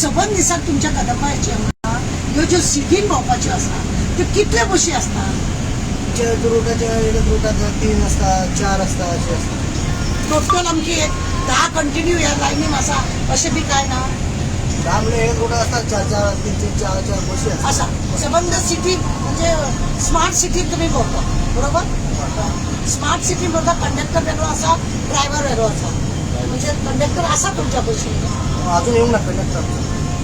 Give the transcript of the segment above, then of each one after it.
सबंद दिसाक तुमच्या कदंबाची हांगा ह्यो ज्यो सिटीन भोंवपाच्यो आसता त्यो कितल्यो बशी आसता? आमच्या रुटाच्या एक रुटाक तीन आसता, चार आसता, अशें आसता. टोटल आमची एक 10 कंटिन्यू ह्या लायनीन आसा अशें बी कांय ना? 10 म्हणल्यार एक रुटाक आसता चार चार, तीन तीन, चार चार बशी आसता. आसा सबंद सिटी म्हणजे स्मार्ट सिटीन तुमी भोंवता, बरोबर? स्मार्ट सिटी भोंवता. कंडक्टर वेगळो आसा, ड्रायव्हर वेगळो आसा, म्हणजे कंडक्टर आसा तुमच्या बशीन? अजून येवंक ना कंडक्टर,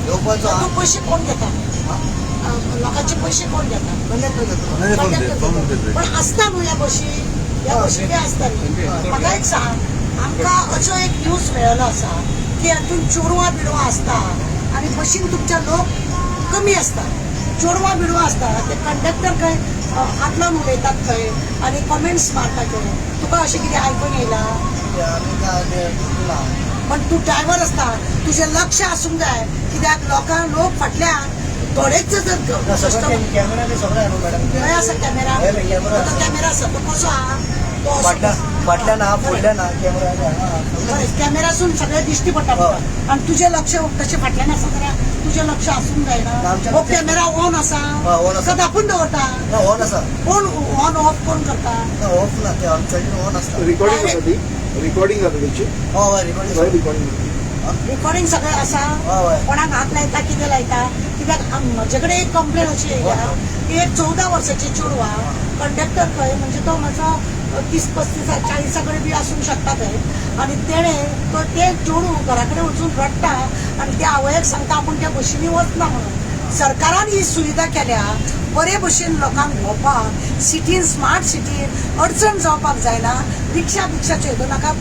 येवपाचो. तूं पयशे कोण घेता? लोकांचे पयशे कोण घेता? कंडक्टर घेतो. कंडक्टर घेता. पण आसता न्हू ह्या बशी, ह्या बशी बी आसता न्ही? म्हाका एक सांग, आमकां असो एक न्यूज मेळ्ळो आसा की हातून चेडवां बिडवां आसता आनी बशीन तुमच्या लोक कमी आसता, चेडवां बिडवां आसता, ते कंडक्टर खंय हात लावन उलयतात खंय आनी कमेंट्स मारता खंय. तुका अशें कितें आयकून येयलां? ते आमी काय ते ना. पण तूं ड्रायव्हर आसता, तुजें लक्ष आसूंक जाय, कित्याक लोकांक लोक फाटल्यान थोडेच जर ना, सगळं कॅमेरा बी सगळें न्हू मॅडम. खंय आसा कॅमेरा? हय, कॅमेरा तो आसा. कॅमेरा आसा तो कसो आहा तो असो फाटल्यान फाटल्यान आहा, फुडल्यान आहा कॅमेरा आहा. बरें, कॅमेरासून सगळें दिश्टी पडटा तुका. आनी तुजें लक्ष तशें फाटल्यान आसा जाल्यार तुजें लक्ष आसूंक जायना? आमच्या हो लक्ष- कॅमेरा ऑन आसा? हय, on आसा. का दापून दवरता? ना, ऑन आसा. कोण ऑन ऑफ कोण करता? ना, ऑफ ना, ते आमच्या ऑन आसता. रिकॉर्डिंग जाता ती, रिकॉर्डिंग जाता तेची. हय हय, रिकॉर्डिंग. हय, रिकॉर्डिंग जाता. रिकॉर्डिंग सगळें आसा? हय हय. कोणाक हात लायता, कितें लायता? कित्याक म्हजे कडेन एक कंप्लेन अशी येयल्या की एक 14 वर्साची चेडवां कंडक्टर खंय, म्हणजे तो मातसो 30 35 40 कडेन बी आसूंक शकता खंय, आनी तेणें तो तें चेडूं घरा कडेन वचून रडटा आनी त्या आवयक सांगता आपूण त्या बशींनी वचना म्हणून. सरकारान ही सुविधा केल्या बरे भशेन लोकांक भोंवपाक सिटीन, स्मार्ट सिटीन अडचण जावपाक जायना, रिक्षा बिक्षाच्यो हेतून नाका,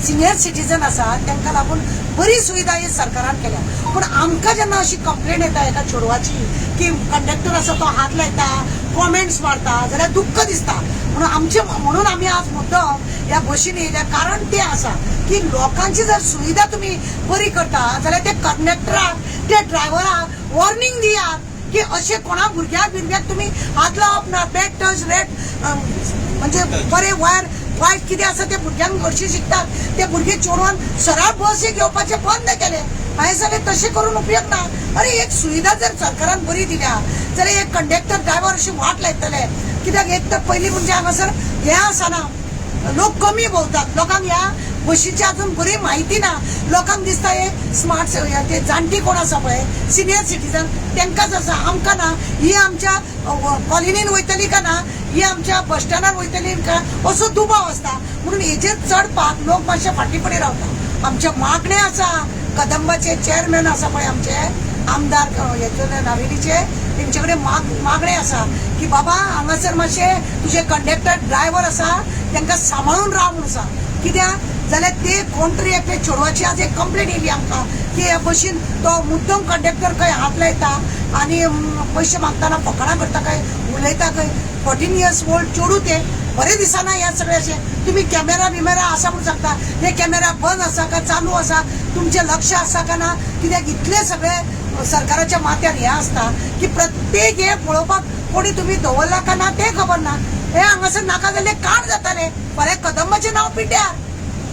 सिनियर सिटीजन आसा तांकां लागून बरी सुविधा ही सरकारान केल्या. पूण आमकां जेन्ना अशी कंप्लेन येता एका चेडवाची की कंडक्टर आसा तो हात लायता, कॉमेंट्स मारता, जाल्यार दुख्ख दिसता. म्हणून आमचे म्हणून आमी आज मुद्दम ह्या बशीन येयल्या, कारण तें आसा की लोकांची जर सुविधा तुमी बरी करता जाल्यार ते कंडक्टराक, ते ड्रायव्हराक वॉर्निंग दियात की अशें कोणा भुरग्याक बिरग्याक तुमी हात लावप ना, बॅड टच, रेड म्हणजे बरे वायर वायट कितें आसा ते भुरग्यांक हरशीं शिकतात. ते भुरगे चेडवान सरळ बसी घेवपाचें बंद केलें. हांवें सांगलें तशें करून उपयोग ना. अरे, एक सुविधा जर सरकारान बरी दिल्या जाल्यार एक कंडक्टर ड्रायव्हर अशी वाट लायतले. कित्याक एक तर पयलीं म्हणजे हांगासर हें आसना, लोक कमी भोंवतात, लोकांक ह्या बशीची अजून बरी म्हायती ना. लोकांक दिसता हे स्मार्ट ते जाणटी कोण आसा पळय, सिनियर सिटीजन, तांकांच आसा, आमकां ना. ही आमच्या कॉलनीन वयतली का ना, ही आमच्या बस स्टँडार वयतली का, असो दुबाव आसता. म्हणून हेजेर चडपाक लोक मातशे फाटीं फुडें रावता. आमचे मागणें आसा, कदंबाचे चेअरमॅन आसा पळय आमचे आमदार हेचे नावेलीचे, तेंचे कडेन मागणें आसा की बाबा हांगासर मातशे तुजे कंडक्टर ड्रायव्हर आसा तांकां सांबाळून राव म्हणून सांग. कित्याक जाल्यार ते कोण तरी एकले चेडवाची आज एक कंप्लेन येयली आमकां की हे बशीन तो मुद्दम कंडक्टर खंय हात लायता आनी पयशे मागतना फकाणां करता खंय, उलयता खंय. 14 इयर्स ओल्ड चेडूं तें बरें दिसना. हें सगळें अशें तुमी कॅमेरा बिमेरा आसा म्हणून सांगता, हे कॅमेरा बंद आसा का चालू आसा, तुमचें लक्ष आसा का ना? कित्याक इतलें सगळें सरकाराच्या माथ्यार हें आसता की प्रत्येक हें पळोवपाक कोणी तुमी दवरला का ना तें खबर ना. हे हांगासर नाका जाल्ले काण जाताले, फाल्यां कदंबाचें नांव पिड्ड्यार.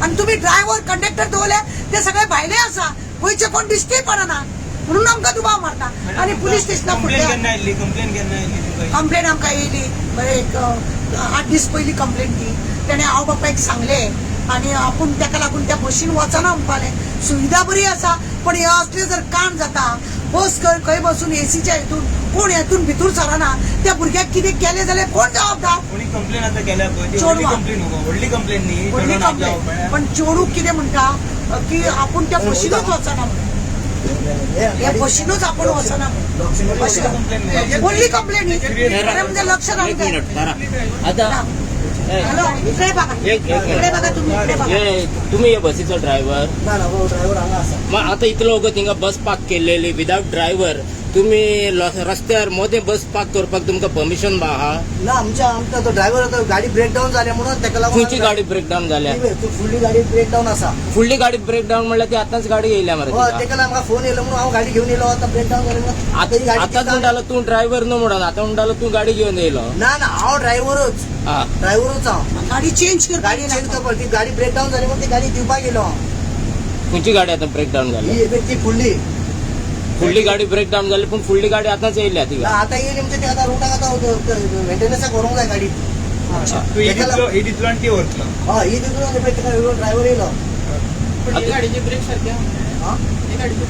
आनी तुमी ड्रायव्हर कंडक्टर दवरले ते सगळे भायले आसा, गोंयचे कोण दिश्टी पडना, म्हणून आमकां दुबाव मारता. आनी पुलीस स्टेशना कंप्लेन फुडल्या केन्ना आयली? कंप्लेन केन्ना आयली तुमकां? कंप्लेन आमकां येयली बरें एक 8 दीस पयलीं कंप्लेन ती. तेणें आवय बापायक सांगलें आनी आपूण तेका लागून त्या बशीन वचना म्हणपालें. सुविधा बरी आसा, पण हे असले जर कांड जाता, बस खंय खंय बसून एसीच्या हितून कोण हेतून भितूर सरना, त्या भुरग्याक कितें केलें जाल्यार कोण जबाबदार? कोणी कंप्लेन आता केल्या पळय ती व्हडली चेडवां. कंप्लेन न्हू गो, व्हडली कंप्लेन न्ही. व्हडली चेडवान कंप्लेन आपल्या पण चेडूं कितें म्हणटा की आपूण त्या बशीनूच वचना म्हणून, हे बशीनूच आपूण वचना म्हणून अशें. व्हडली कंप्लेन ही, खरें म्हणजे लक्ष एक घालूंक जाय. मिनिट करा आता. हॅलो, इकडे बघा. एक- एक इकडे बघा तुम्ही, इकडे बघा. हे तुम्ही हे बसीचो ड्रायव्हर? ना ना, ड्रायव्हर हांगा आसा. मग आता इतलो वगत हिंगा बस पार्क केलेली विदाउट ड्रायव्हर, तुम्ही रस्त्यार मोदें बस पार्क करपाक तुमकां परमिशन बा आहा? ना, आमच्या आमकां तो ड्रायव्हर आतां गाडी ब्रेकडावन जाल्या म्हणून ताका लागून. खंयची गाडी ब्रेकडावन जाल्या? ती फुडली गाडी ब्रेकडावन आसा. फुडली गाडी ब्रेकडावन म्हणल्यार ती आतांच गाडी येयल्या मरे हय. तिका. ताका लागून म्हाका फोन येयलो म्हणून हांव गाडी घेवन येयलो. आतां ब्रेकडावन जाली म्हणून आतां ही गाडी आतांच म्हणटालो तूं ड्रायव्हर न्हू म्हणून, आतां म्हणटालो तूं गाडी घेवन येयलो. ना ना, हांव ड्रायव्हरूच. हा. ड्रायव्हरूच हांव. गाडी चेंज करपाक. गाडी चेंज करपाक, ती गाडी ब्रेकडावन जाली म्हणून ती गाडी दिवपाक येयलो हांव. खंयची गाडी आतां ब्रेकडावन जाल्या? ही ती फुडली. फुडली गाडी ब्रेक डावन जाली पूण फुडली गाडी आतांच येयल्या थिंगा. आता येईल म्हणजे ते आता रोडाक आता मेंटेनन्साक व्हरूंक जाय गाडी. तूं ही दितलो, ही दितलो आनी ती व्हरतलो. हय, ही दितलो आनी ताका ड्रायव्हर येयलो. हा?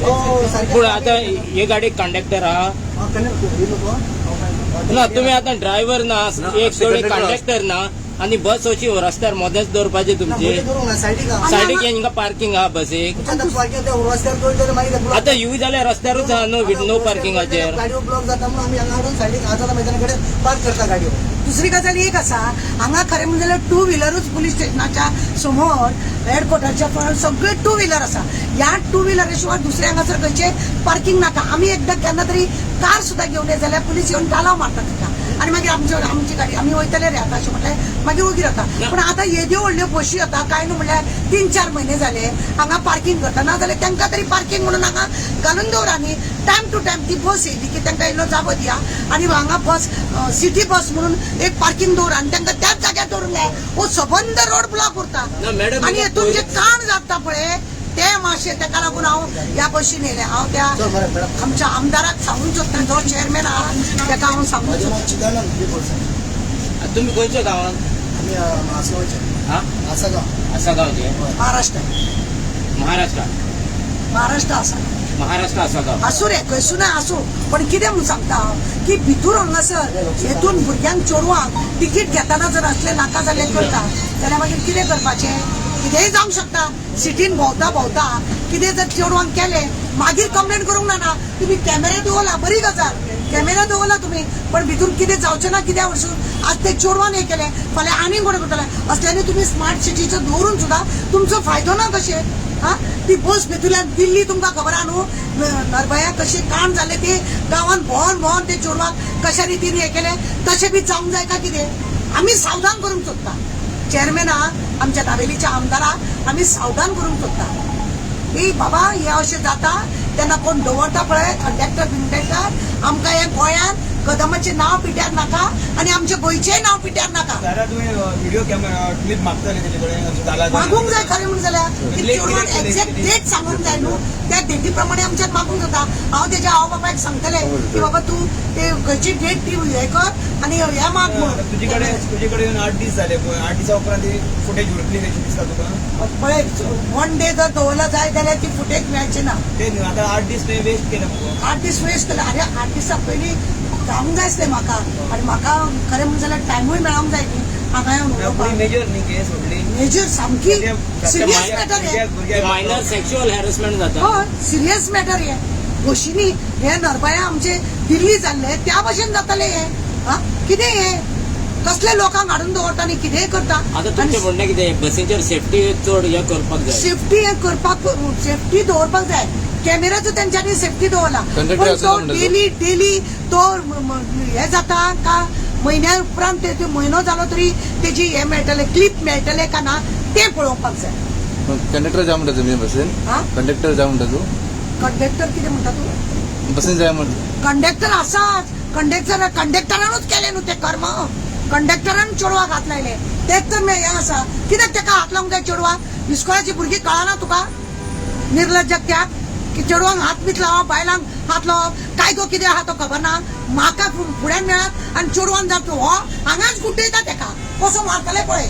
हो, सारकें. पूण आतां हे गाडी कंडक्टर आहा. हा, कंडक्टर येयलो तो. ना, तुम्ही आतां ड्रायव्हर ना, एक जोडी कंडक्टर ना, आनी बस अशी रस्त्यार मदेंच दवरपाची ना, तुमची. मदीं दवरूंक ना, सायडीक आहा. सायडीक हिंगा पार्किंग आहा बसीक. आतां पार्किंग त्या रस्त्यार दवरले जाल्यार मागीर ते block- आतां येऊ जाल्यार रस्त्यारूच आहा न्हू, नो पार्किंगाचेर. गाडयो ब्लॉक जाता म्हणून आमी हांगा हाडून सायडीक आझाद मैदाना कडेन पार्क करता गाडयो. दुसरी गजाल एक आसा, हांगा खरें म्हणजे जाल्यार टू व्हिलरूच पुलीस स्टेशनाच्या समोर, हेडक्वॉर्टरच्या फुडें सगळे टू व्हिलर आसा. ह्या टू व्हिलरा शिवाय दुसऱ्या हांगासर खंयचे पार्किंग नाका. आमी एकदां केन्ना तरी कार सुद्दां घेवन येत जाल्यार पुलीस येवन तालाव मारता ताका आनी मागीर आमची गाडी आमी वयतले रे आतां अशें म्हटल्यार मागीर ओगी रावता. पूण आतां येद्यो व्हडल्यो बशी येता काय न्हू, म्हणल्यार 3-4 म्हयने जाले हांगा पार्किंग करता. ना जाल्यार तांकां तरी पार्किंग म्हणून हांगा घालून दवरा न्ही. टायम टू टायम ती बस येयली की तांकां इल्लो जागो दिया आनी हांगा बस सिटी बस म्हणून एक पार्किंग दवर आनी तांकां त्याच जाग्यार दवरूंक जाय. हो सबंद रोड ब्लॉक उरता ना, मॅडम, आनी हेतून जे काण जाता पळय ते मातशें ताका लागून हांव ह्या बशीन येयलें. हांव त्या चल बरें मॅडम. आमच्या आमदाराक सांगूंक सोदता, जो चेअरमॅन आहा ताका हांव सांगूंक म्हजें सोदता. नांव चिदानंद बोरसे. तुम्ही खंयच्या गांवान? आमी आसगांवचे. हा, आसगांव. आसागांवचे. महाराष्ट्र. महाराष्ट्र. महाराष्ट्र आसा. महाराष्ट्र आसागांव. आसूं रे, खंयसून आसूं, पण कितें म्हूण सांगता हांव की भितूर हांगासर हेतून भुरग्यांक चेडवांक तिकीट घेतना जर असले नाका जाल्ले करता जाल्यार मागीर कितें करपाचें? कितेंय जावंक शकता. सिटीन भोंवता भोंवता कितें जर चेडवांक केलें मागीर कंप्लेन करूंक ना. ना, तुमी कॅमेरा दवरला, बरी गजाल, कॅमेरा दवरला तुमी, पण भितून कितें जावचें ना कित्या वरसून आज ते चेडवान हें केलें, फाल्यां आनीक कोणें करतलें. असल्यांनी तुमी स्मार्ट सिटीचो दवरून सुद्दां तुमचो फायदो ना कशें. हा, ती बस भितूरल्यान दिल्ली तुमकां खबर आहा न्हू, नरभया कशें कांड जालें ते गांवान भोंवन भोंवन ते चेडवाक कशा रितीन हें केलें, तशें बी जावंक जाय काय कितें? आमी सावधान करूंक सोदता चेअरमॅनाक, आमच्या दाबेलीच्या आमदाराक आमी सावधान करूंक सोदता की बाबा हें अशें जाता तेन्ना कोण दवरता पळय कंडक्टर बिंडक्टर, आमकां हे गोंयांत कदमाचें नांव पिड्ड्यार नाका आनी आमच्या गोंयचेंय नांव पिड्ड्यार नाका. दादा, तुवें व्हिडिओ कॅमेरा क्लिप मागतले तेजे कडेन अशें जाला. मागूंक जाय खरें म्हणून जाल्यार की Late चेडवान कित्याक केलें एक्झॅक्ट कितें? डेट सांगूंक जाय न्हू, त्या डेटी प्रमाणे आमच्यान मागूंक जाता. हांव तेज्या आवय बापायक सांगतलें की बाबा तूं ते खंयची डेट ती हें कर आनी हें माग म्हणून. तुजे कडेन येवन 8 दीस जाले पळय, 8 दिसा उपरांत ती फुटेज उरतली कशी दिसता तुका? पळय, वन डे जर दवरला जाय जाल्यार ती फुटेज मेळची ना. ते न्हू, आतां 8 दीस तुवें वेस्ट केले मगो. 8 दीस वेस्ट केले. अरे, 8 दिसां पयलीं जावंक जाय आसलें म्हाका आनी म्हाका खरें म्हणून जाल्यार टायमूय मेळोंक जाय न्ही हांगा येवन उलोवपाक. मेजर न्ही केस व्हडली. मेजर, सामकी सिरियस मॅटर हें. मायनर सेक्शुअल हॅरेसमेंट जाता. हय, सिरियस मॅटर हे. बशींनी हे नरभया आमचे दिल्ली जाल्ले त्या भशेन जातले हे. हा, कितें हे कसले लोकांक हाडून दवरता आनी कितेंय करता. आता तुमचें म्हणणें कितें, बसींचेर सेफ्टी चड हें करपाक जाय? सेफ्टी हे करपाक, सेफ्टी दवरपाक जाय. कॅमेराचो तेंच्यांनी सेफ्टी दवरला, कंडक्टर पण आसा तो म्हणटा तो. डेली डेली तो हे जाता का म्हयन्या उपरांत ते म्हयनो जालो तरी तेजी हे मेळटले, क्लिप मेळटले का ना तें पळोवपाक जाय. कंडक्टर जाय म्हणटा तुमी बसीन? हा. कंडक्टर जाय म्हणटा तूं? कंडक्टर कितें म्हणटा तूं? बसीन जाय म्हणटा. कंडक्टर आसाच. कंडक्टर, कंडक्टरानूच केलें न्हू तें कर्म. कंडक्टरान चेडवाक हात लायले, तेच तर हें आसा. कित्याक तेका हात लावंक जाय चेडवाक? इस्कोलाची भुरगीं कळना तुका निर्लज्ज त्याक की चेडवांक हात बीत लावप, बायलांक हात लावप, कायदो कितें आहा तो खबर ना. म्हाका फुड्यान मेळत आनी चेडवान जात हो हांगाच गुड्डयता तेका, कसो मारतले पळय.